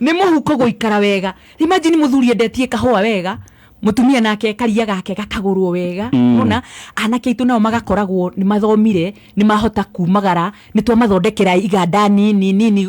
Speaker 1: nĩ mũhuko gũikara wega. Imagine mũthuri endetie kahũa wega, mũtumia nake karia gake gakagũrwo wega. Ona anake aitũ nao magakoragwo nĩ mathomire, nĩ mahota kumagara, nĩ twamathondekera iganda nini nini,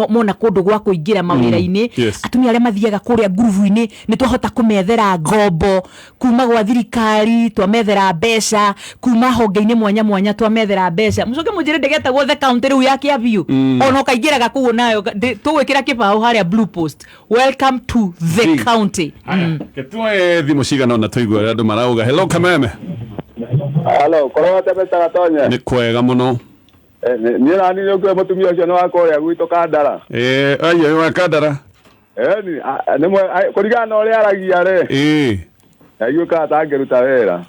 Speaker 1: mona kũndũ gwa kũingĩra mawĩra-inĩ. Atumia arĩa mathiaga kũrĩa ngurubu-inĩ nĩ twahota kũmethera ngombo kuma gwa thirikari, twamethera mbeca kuma honge-inĩ mwanya mwanya, twamethera mbeca. Mũcoke mũnjĩre ndĩgetagwo the county rĩu ya Kĩambiũ. Ona ũkaingĩraga kũu nayo tũgwĩkĩra kĩbaũ harĩa blue post, welcome to the county.
Speaker 2: Haya, tuoe thimũ cigana ona tũigue ũrĩa andũ marauga. Hello Kameme.
Speaker 4: Halo, korwo atĩa Gatonye?
Speaker 2: Nĩ kwega mũno.
Speaker 4: Niĩ nani nĩ ũkĩũĩ mũtumia ũcio nĩ wa kũrĩa gwitũ Kandara.
Speaker 2: Aya wa Kandara.
Speaker 4: Ĩni, nĩ kũringana na ũrĩa aragia rĩ. Aiguĩkaga atangĩruta wĩra.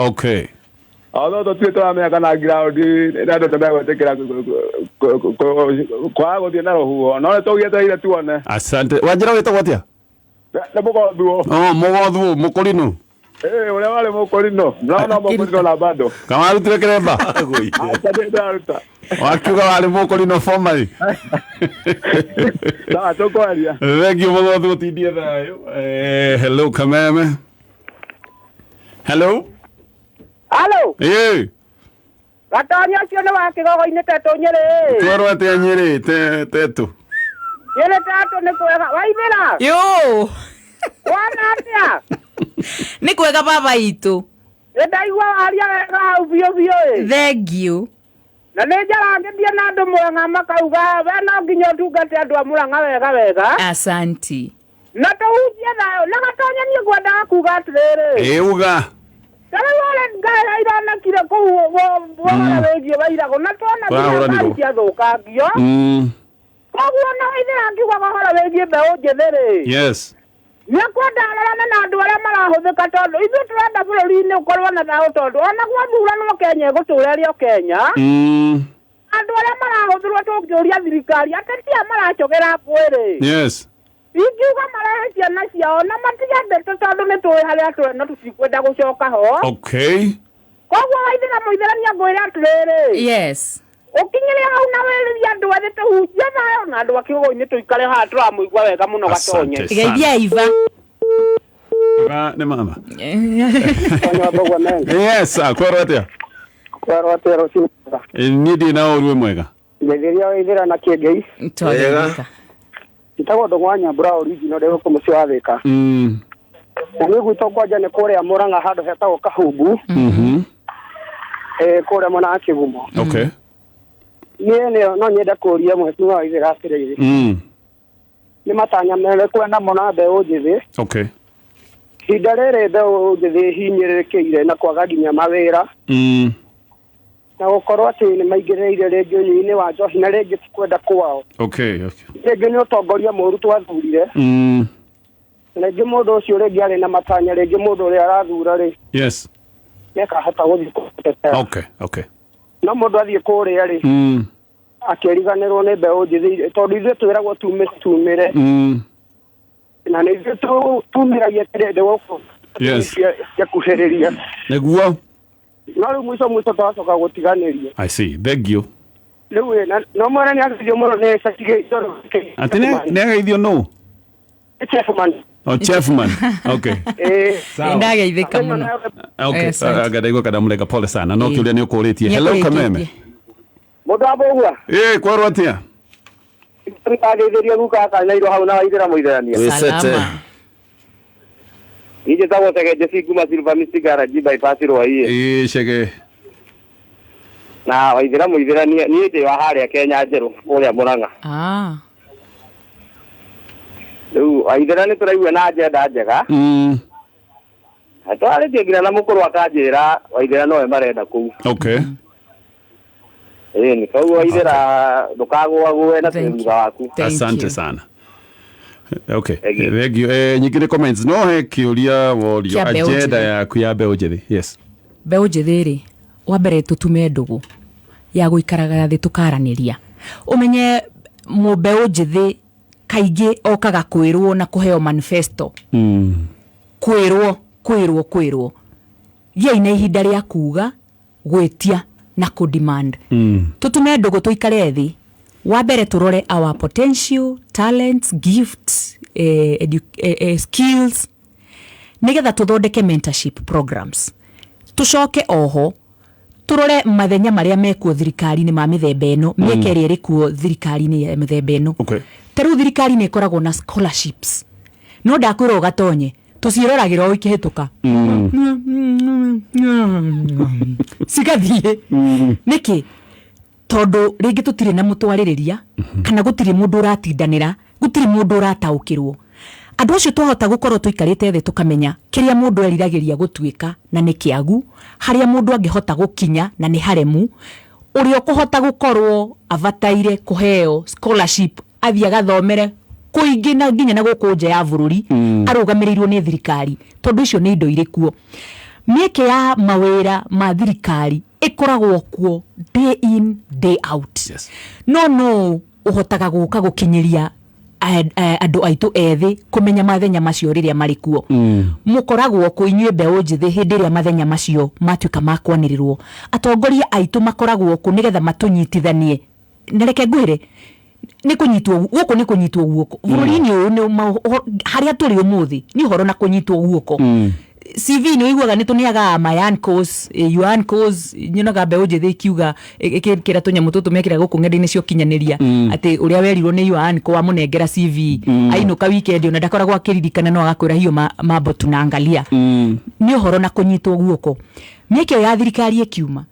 Speaker 4: Although tũtirĩ tũramenya kana ground nĩ andũ tũmegwĩtĩkĩra kwaga gũthiĩ na rũhuho, no nĩ tũgĩetereire tuone.
Speaker 2: Asante. Wanjĩra wĩtagwo atĩa?
Speaker 4: Nĩ mũgothuo.
Speaker 2: Oh, mũgothuo, mũkũrinũ.
Speaker 4: Ũrĩa warĩ mũkũrinũ. No, no, mũkũrinũ na bado.
Speaker 2: Kana warutire kĩremba?
Speaker 4: Aca, ndĩ ndĩraruta.
Speaker 2: Wakiuga warĩ mũkũrinũ formally.
Speaker 4: Sawa, tũkwaria.
Speaker 2: Thank you mũgothuo, tindie thayũ. Hello Kameme. Hello.
Speaker 5: Halo. Gatonya ũcio nĩ wa kĩgogo-inĩ Tetũ Nyĩrĩ.
Speaker 2: Twerwo atĩa Nyĩrĩ Tetũ?
Speaker 5: Nyĩrĩ Tetũ nĩ kwega. Waithĩra?
Speaker 1: Yo.
Speaker 5: Wona atĩa?
Speaker 1: Nĩ kwega baba itũ.
Speaker 5: Nĩ ndaigua waria wega hau biũ biũ ĩ.
Speaker 1: Thank you.
Speaker 5: Na nĩ njarangĩtie na andũ Mũrang'a makauga we no nginya ũtungate andũ a Mũrang'a wega wega.
Speaker 1: Asanti.
Speaker 5: Na tũhunjie thayũ. Na Gatonya niĩ ngwendaga kuga atĩrĩrĩ.
Speaker 2: Ĩ uga.
Speaker 5: Ta rĩu ũrĩ ironekire kũu ũhoro wĩgiĩ Wairagũ na tuona
Speaker 2: Kũrahũranirwo.
Speaker 5: nginya ciathũkangio. Koguo na Waithera ngiugaga ũhoro wĩgiĩ mbeũ njĩthĩ rĩ,
Speaker 2: Yes.
Speaker 5: nĩekwenda arorane na andũ arĩa marahũthĩka tondũ ithuĩ tũrenda bũrũri-inĩ ũkorwo na thayũ tondũ ona gwathuranwo Kenya ĩgũtũra ĩrĩ o Kenya. Andũ arĩa marahũthĩrwo tũngĩũria thirikari ateti aya maracogera ngũĩ rĩ,
Speaker 2: Yes.
Speaker 5: ingiuga marehe ciana ciao na matige ndeto tondũ nĩ tũĩ harĩa tũrĩ no tũtikwenda gũcoka ho.
Speaker 2: Okay.
Speaker 5: Koguo Waithera mũitherania ngwĩre atĩrĩrĩ,
Speaker 1: Yes.
Speaker 5: ũkinyĩre hau na wĩrĩrie andũ ethĩ tũhunjie thayũ na andũ a kĩgũgũ-inĩ tũikare haha tũramũigua wega mũno Gatonye.
Speaker 2: Asante.
Speaker 1: Geithia Iva.
Speaker 2: Iva nĩ mama. Yes, kwerwo atĩa?
Speaker 6: Kwerwo atĩa rũcinĩ?
Speaker 2: Niĩ ndirĩ na ũru wĩ mwega.
Speaker 6: Ngeithĩria Waithera na Kĩengei.
Speaker 1: Twageithĩka.
Speaker 6: Njĩtagwo Ndũng'wa Nyambura original ndĩ gũkũ mũciĩ wa Thĩka. Na niĩ gwitũ kwanja nĩ kũrĩa Mũrang'a handũ hetagwo Kahumbu. Kũrĩa mwena wa Kĩgumo.
Speaker 2: Okay.
Speaker 6: Niĩ no nyende kũũria mheshimiwa Waithera atĩrĩrĩ. Nĩ matanya marĩkũ enamo na mbeũ njĩthĩ?
Speaker 2: Okay.
Speaker 6: Ihinda rĩrĩ mbeũ njĩthĩ hinyĩrĩrĩkĩire na kwaga nginya mawĩra. Na gũkorwo atĩ nĩ maingĩrĩire rĩngĩ ũnyui-inĩ wa njohi na rĩngĩ ti kwenda kwao.
Speaker 2: Okay, okay.
Speaker 6: Rĩngĩ nĩ ũtongoria mũũru twathurire. Rĩngĩ mũndũ ũcio rĩngĩ arĩ na matanya, rĩngĩ mũndũ ũrĩa arathura rĩ,
Speaker 2: Yes.
Speaker 6: nĩakahota gũthiĩ kũtetera.
Speaker 2: Okay, okay.
Speaker 6: No mũndũ athiĩ kũrĩa rĩ, akĩriganĩrwo nĩ mbeũ njĩthĩ tondũ ithuĩ twĩragwo tumĩre. Na nĩ ithuĩ tumĩragia kĩrĩndĩ gũkũ.
Speaker 2: Yes.
Speaker 6: Ciakuhĩrĩria.
Speaker 2: Nĩguo.
Speaker 6: No rĩu mũico mũico twacoka gũtiganĩria.
Speaker 2: I see. Thank you.
Speaker 6: Rĩu ĩ, no mwene nĩ ageithio mũno nĩ Cacigĩ Njoroge.
Speaker 2: Atĩ nĩ ageithio nũ?
Speaker 6: Nĩ Chefman.
Speaker 2: Oh, Chefman. Okay.
Speaker 6: Ĩ.
Speaker 1: Ndageithĩka mũno.
Speaker 2: Okay.
Speaker 1: Asante.
Speaker 2: Anga kana mũrenga pole sana. No
Speaker 1: Ĩ.
Speaker 2: kĩũria nĩ ũkũrĩtie. Hello
Speaker 1: Nĩekũrĩkĩtie.
Speaker 2: Kameme.
Speaker 6: Mũndũ wa Mbũgua.
Speaker 2: Ĩ, kwerwo atĩa?
Speaker 6: Nĩndageithĩria guka Kanyairũ hau na Waithera mũitherania.
Speaker 3: Wĩcete.
Speaker 1: Salama.
Speaker 6: Niĩ njĩtagwo Chege Jesse kuma Silver Mist Garage bypass Rwaiĩ.
Speaker 2: Ĩ, Chege.
Speaker 6: Na Waithera mũitherania niĩ ndĩ wa harĩa Kenya Njerũ kũrĩa Mũrang'a. Rĩu Waithera nĩ tũraigua na agenda njega. Twarĩtie nginya na mũkũrũ akanjĩra Waithera nowe marenda kũu.
Speaker 2: Okay.
Speaker 6: Ĩni, koguo Waithera ndũkagũagũe na
Speaker 1: Thank
Speaker 6: twĩ thutha waku.
Speaker 1: Thank
Speaker 2: Asante
Speaker 1: you.
Speaker 2: sana. Okay.
Speaker 6: Thank you.
Speaker 2: Thank you. Nyingĩ nĩ comments. No he kĩũria worio
Speaker 1: Kĩa mbeũ
Speaker 2: agenda
Speaker 1: njĩthĩ.
Speaker 2: yaku ya mbeũ njĩthĩ. Yes.
Speaker 1: Mbeũ njĩthĩ rĩ, wa mbere tũtume ndũgũ ya gũikaraga thĩ tũkaranĩria. Ũmenye mbeũ njĩthĩ kaingĩ okaga kwĩrwo na kũheo manifesto. Kwĩrwo, kwĩrwo, kwĩrwo. Gĩai na ihinda rĩa kuga, gwĩtia na kũ-demand. Tũtume ndũgũ tũikare thĩ. Wa mbere tũrore our potential, talents, gifts, skills, nĩgetha tũthondeke mentorship programs. Tũcoke oho tũrore mathenya marĩa mekuo thirikari-inĩ ma mĩthemba ĩno, mĩeke ĩrĩa ĩrĩ kuo thirikari-inĩ ya mĩthemba ĩno.
Speaker 2: Okay.
Speaker 1: Ta rĩu thirikari nĩ ĩkoragwo na scholarships. No ndakwĩra ũgatonye, tũciĩroragĩra o ikĩhĩtũka. Cigathiĩ. Nĩkĩ? Tondũ rĩngĩ tũtirĩ na mũtwarĩrĩria, kana gũtirĩ mũndũ ũratindanĩra, gũtirĩ mũndũ ũrataũkĩrwo. Andũ acio twahota gũkorwo tũikarĩte thĩ tũkamenya kĩrĩa mũndũ eriragĩria gũtuĩka na nĩ kĩagu, harĩa mũndũ angĩhota gũkinya na nĩ haremu, ũrĩa ũkũhota gũkorwo abataire kũheo scholarship athiĩ agathomere kũingĩ na nginya na gũkũ nja ya bũrũri, arũgamĩrĩirwo nĩ thirikari, tondũ icio nĩ indo irĩ kuo. Mĩeke ya mawĩra ma thirikari ĩkoragwo kuo day in day out.
Speaker 2: Yes.
Speaker 1: No no ũhotaga gũka gũkinyĩria andũ aitũ ethĩ kũmenya mathenya macio rĩrĩa marĩ kuo. Mũkoragwo kũ inyuĩ mbeũ njĩthĩ hĩndĩ ĩrĩa mathenya macio matuĩka ma kwanĩrĩrwo. Atongoria aitũ makoragwo kũ nĩgetha matũnyitithanie. Na reke ngwĩre, nĩ kũnyitwo gũkũ, nĩ kũnyitwo guoko. Bũrũri-inĩ ũyũ nĩ harĩa tũrĩ ũmũthĩ nĩ ũhoro na kũnyitwo guoko. CV nĩ ũiguaga nĩ tũneaga my uncles, your uncles, nyonaga mbeũ njĩthĩ ikiuga, ĩkĩra tũnyamũ tũtũ mekĩraga gũkũ ng'enda-inĩ cia ũkinyanĩria, atĩ ũrĩa werirwo nĩ your uncle wamũnengera CV, ainũka weekend ona ndakoragwo akĩririkana, no agakwĩra hiyo mambo tunaangalia. Nĩ ũhoro na kũnyitwo guoko. Mĩeke ĩyo ya thirikari ĩkiuma,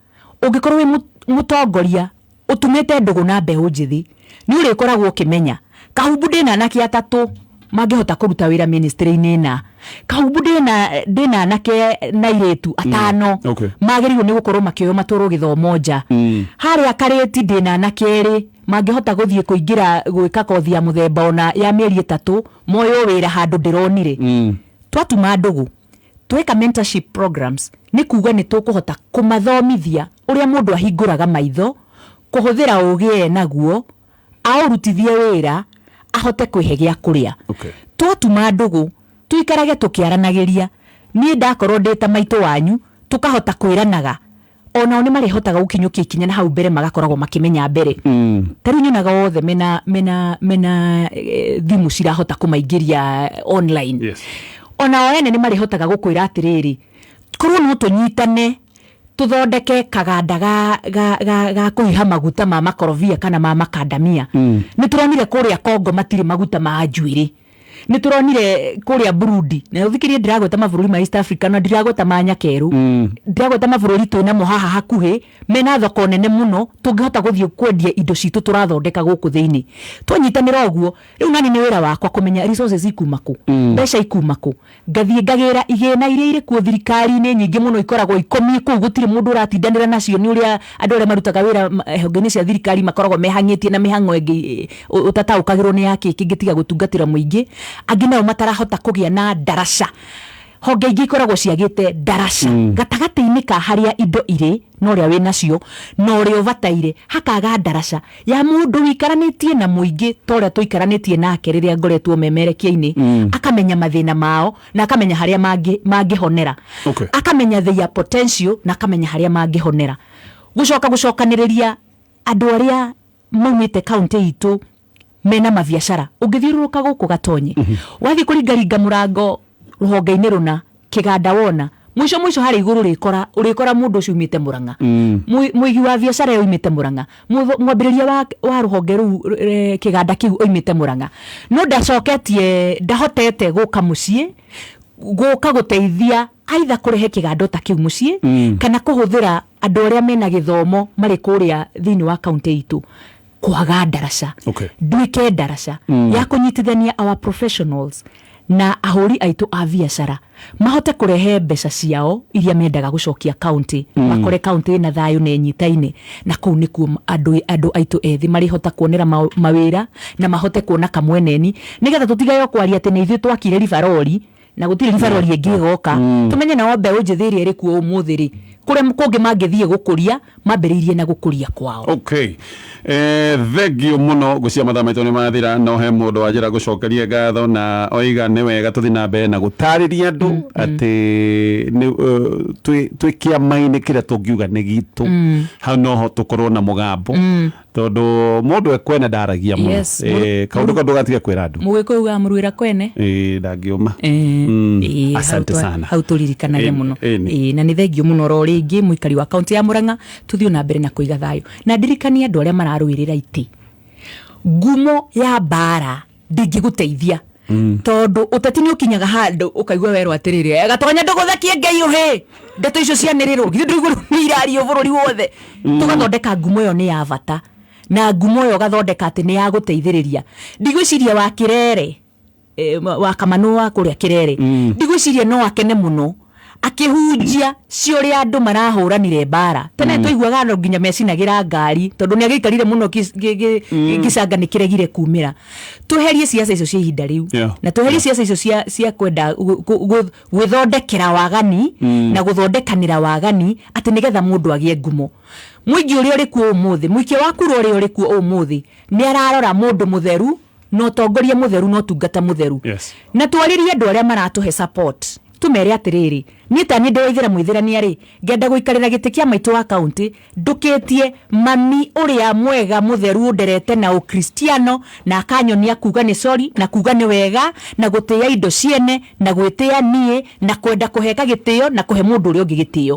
Speaker 1: ũngĩkorwo wĩ mũtongoria ũtumĩte ndũgũ na mbeũ njĩthĩ, nĩ ũrĩkoragwo ũkĩmenya Kahumbu ndĩna anake atatũ mangĩhota kũruta wĩra ministry-inĩ ĩna. Kahumbu ndĩna anake na airĩtu atano magĩrĩirwo nĩ gũkorwo makĩoywo matwarwo gĩthomo nja. Harĩa Karĩti ndĩna anake erĩ mangĩhota gũthiĩ kũingĩra gwĩka kothi ya mũthemba ona ya mĩeri 3 moywo wĩra handũ ndĩronire. Twatuma ndũgũ tweka mentorship programs nĩ kuga nĩ tũkũhota kũmathomithia ũrĩa mũndũ ahingũraga maitho, kũhũthĩra ũgĩ e naguo, aũrutithie wĩra, ahote kwĩhe gĩa kũrĩa. Twatuma ndũgũ tuikarage tũkĩaranagĩria, niĩ ndakorwo ndĩ ta maitũ wanyu tũkahota kwĩranaga, onao nĩ marĩhotaga gũkinyũkia ikinya na hau mbere magakoragwo makĩmenya mbere. Ta rĩu nyonaga othe mena thimũ cirahota kũmaingĩria online. Onao ene nĩ marĩhotaga gũkwĩra atĩrĩrĩ, korwo no tũnyitane tuthondeke kaganda ga kũhiha maguta ma makorobia kana ma makandamia. Nĩ tũronire kũrĩa Kongo matirĩ maguta ma njuĩrĩ, nĩ tũronire kũrĩa Burundi, na ũthikĩrie ndĩragweta mabũrũri ma East Africa na ndĩragweta ma Nyakerũ, ndĩragweta mabũrũri twĩnamo haha hakuhĩ mena thoko nene mũno tũngĩhota gũthiĩ kwendia indo citũ tũrathondeka gũkũ thĩinĩ. Twanyitanĩra ũguo rĩu nani nĩ wĩra wakwa kũmenya resources ikuma kũ, mbeca ikuma kũ, ngathiĩ ngagĩra igĩna iria irĩ kuo thirikari-inĩ nyingĩ mũno ikoragwo ikũmiĩ kũu, gũtirĩ mũndũ ũratindanĩra nacio nĩ ũrĩa andũ arĩa marutaga wĩra honge-inĩ cia thirikari makoragwo mehang'ĩtie na mĩhang'o ĩngĩ ũtataũkagĩrwo nĩ yakĩ kĩngĩtiga gũtungatĩra mũingĩ. Angĩ nao matarahota kũgĩa na ndaraca, honge ingĩ ikoragwo ciagĩte ndaraca gatagatĩ-inĩ ka harĩa indo irĩ na ũrĩa wĩnacio na ũrĩa ũbataire, hakaga ndaraca ya mũndũ wĩikaranĩtie na mũingĩ ta ũrĩa tũikaranĩtie nake rĩrĩa ngoretwo memerekia-inĩ, akamenya mathĩna mao na akamenya harĩa mangĩhonera, akamenya their potential na akamenya harĩa mangĩhonera. Gũcoka gũcokanĩrĩria andũ arĩa maumĩte kaunti itũ mena mabiacara, ũngĩthiũrũrũka gũkũ Gatonye, wathiĩ kũringaringa mũrango rũhonge-inĩ rũna kĩganda wona mwisho mwisho harĩ igũrũ ũrĩkora mũndũ ũcio umĩte Murang'a, mũigi wa biacara ĩyo umĩte Murang'a, mwambĩrĩria wa rũhonge rũu kĩganda kĩu oimĩte Murang'a, no ndacoketie ndahotete gũka mũciĩ gũka gũteithia aitha kũrehe kĩganda ta kĩu mũciĩ, kana kũhũthĩra andũ arĩa mena gĩthomo marĩ kũrĩa thĩinĩ wa kaunti itũ kwaga ndaraca. Nduĩke ndaraca ya kũnyitithania our professionals na ahũri aitũ a biacara mahote kũrehe mbeca ciao iria mendaga gũcokia kaunti, makore kaunti ĩna thayũ na ĩnyitaine, na kũu nĩkuo andũ aitũ ethĩ marĩhota kuonera mawĩra na mahote kuona kamweneni, nĩgetha tũtigayo kwaria atĩ nĩ ithuĩ twakire ribarori na gũtirĩ ribarori ĩngĩ ĩgoka. Tũmenye nao mbeũ njĩthĩ ĩrĩa ĩrĩ kuo ũmũthĩ rĩ, kũrĩa kũngĩ mangĩthiĩ gũkũria mambĩrĩirie na gũkũria kwao.
Speaker 2: Okay. Thengio mũno ngũcia mathaa maitũ nĩ mathira, no he mũndũ wanjĩra gũcokeria ngatho na oiga nĩ wega tũthiĩ na mbere na gũtarĩria andũ atĩ twĩ kĩama-inĩ kĩrĩa tũngiuga nĩ gitũ, hau noho tũkorwo na mũgambo, tondũ mũndũ ekwene ndaragia mũno. Kaũndũ kau ndũgatiga kwĩra andũ.
Speaker 1: Mũgĩkũyũ ugaga mũruĩra kwene.
Speaker 2: Ndangĩũma. Asante sana.
Speaker 1: Hau tũririkanage mũno. Na nĩ thengio mũno oro rĩngĩ mũikari wa kaunti ya Murang'a, tũthiĩ na mbere na kũiga thayũ na ndirikanie andũ arĩa mararũĩrĩra itĩ, ngumo ya mbara ndĩngĩgũteithia, tondũ ũteti nĩ ũkinyaga handũ ũkaigua werwo atĩrĩrĩ, Gatonya ndũgũthekie Ngai ũhĩ, ndeto icio cianĩrĩrwo githĩ ndũigua nĩ irario bũrũri wothe. Tũgathondeka ngumo ĩyo nĩ ya bata, na ngumo ĩyo ũgathondeka atĩ nĩ ya gũteithĩrĩria. Ndigwĩciria wa Kĩrere, wa Kamanũ wa kũrĩa Kĩrere, ndigwĩciria no akene mũno akĩhunjia cio ũrĩa andũ marahũranire mbara. Tene twaiguaga andũ nginya mecinagĩra ngari tondũ nĩ agĩikarire mũno gĩcanga nĩ kĩregire kumĩra. Tweherie ciaca icio cia ihinda rĩu, na tweherie ciaca icio cia kwenda gwĩthondekera wagani na gũthondekanĩra wagani atĩ nĩgetha mũndũ agĩe ngumo. Mũingĩ ũrĩa ũrĩ kuo ũmũthĩ, mũikia wa kura ũrĩa ũrĩ kuo ũmũthĩ nĩ ararora mũndũ mũtheru na ũtongoria mũtheru na ũtungata mũtheru. Na twarĩrie andũ arĩa maratũhe support, tumere atĩrĩrĩ, niĩ ta niĩ ndĩ Waithĩra Mũithĩrania rĩ, ngenda gũikarĩra gĩtĩ kĩa maitũ wa kaunti ndũkĩtie mami ũrĩa mwega mũtheru ũnderete na ũkristiano na akanyonia kuga nĩ sorry na kuga nĩ wega na gũtĩĩa indo ciene na gwĩtĩĩa niĩ na kwenda kũheka gĩtĩo na kũhe mũndũ ũrĩa ũngĩ gĩtĩo.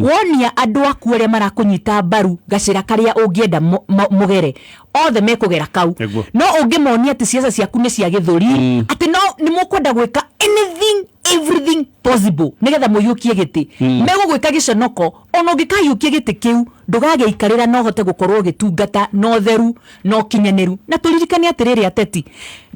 Speaker 1: Wonia andũ aku arĩa marakũnyita mbaru gacĩra karĩa ũngĩenda mũgere, othe mekũgera kau. No ũngĩmonia atĩ ciaca ciaku nĩ cia gĩthũri, atĩ no nĩ mũkwenda gwĩka anything everything possible nĩgetha mũiyũkie gĩtĩ, megũgwĩka gĩconoko Ona ũngĩkahiũkia gĩtĩ kĩu ndũgagĩikarĩra na ũhote gũkorwo ũgĩtungata na ũtheru na ũkinyanĩru. Na tũririkane atĩrĩrĩ, ateti,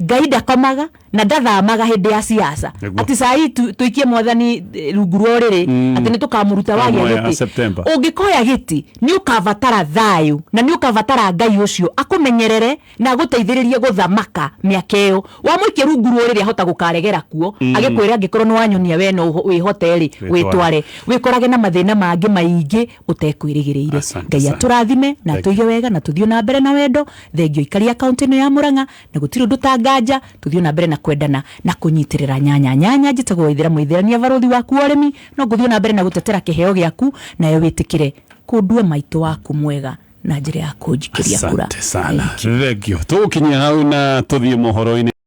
Speaker 1: Ngai ndakomaga na ndathamaga hĩndĩ ya siasa.
Speaker 2: Nĩguo.
Speaker 1: Atĩ sai tũikie mwathani rungu rwa ũrĩrĩ atĩ nĩ tũkamũruta wagĩa
Speaker 2: Muoya
Speaker 1: gĩtĩ.
Speaker 2: September.
Speaker 1: Ũngĩkoya gĩtĩ nĩ ũkabatara thayũ na nĩ ũkabatara Ngai ũcio akũmenyerere na agũteithĩrĩrie gũthamaka mĩaka ĩyo. Wamũikia rungu rwa ũrĩrĩ ahota gũkaregera kuo agĩkwĩra angĩkorwo nĩ wanyonia we no wĩhote rĩ,
Speaker 2: Wĩtware.
Speaker 1: wĩtware, wĩkorage na mathĩna mangĩ maingĩ ũtekwĩrĩgĩrĩire.
Speaker 2: Asante
Speaker 1: Ngai
Speaker 2: sana.
Speaker 1: atũrathime na
Speaker 2: Thank
Speaker 1: atũige wega na tũthiĩ na mbere na wendo. Thengio ikaria kaunti ĩno ya Murang'a na gũtirĩ ũndũ ta nganja, tũthiĩ na mbere na kwendana na kũnyitĩrĩra nyanya nyanya. Njĩtagwo Waithĩra Mũithĩrania, barũthi waku wa ũrĩmi, no ngũthiĩ na mbere na gũtetera kĩheo gĩaku, nayo wĩtĩkĩre kũndua maitũ waku mwega na njĩra ya kũnjikĩria kura.
Speaker 2: Asante sana, thengio. Tũgũkinyia hau na tũthiĩ mohoro-inĩ.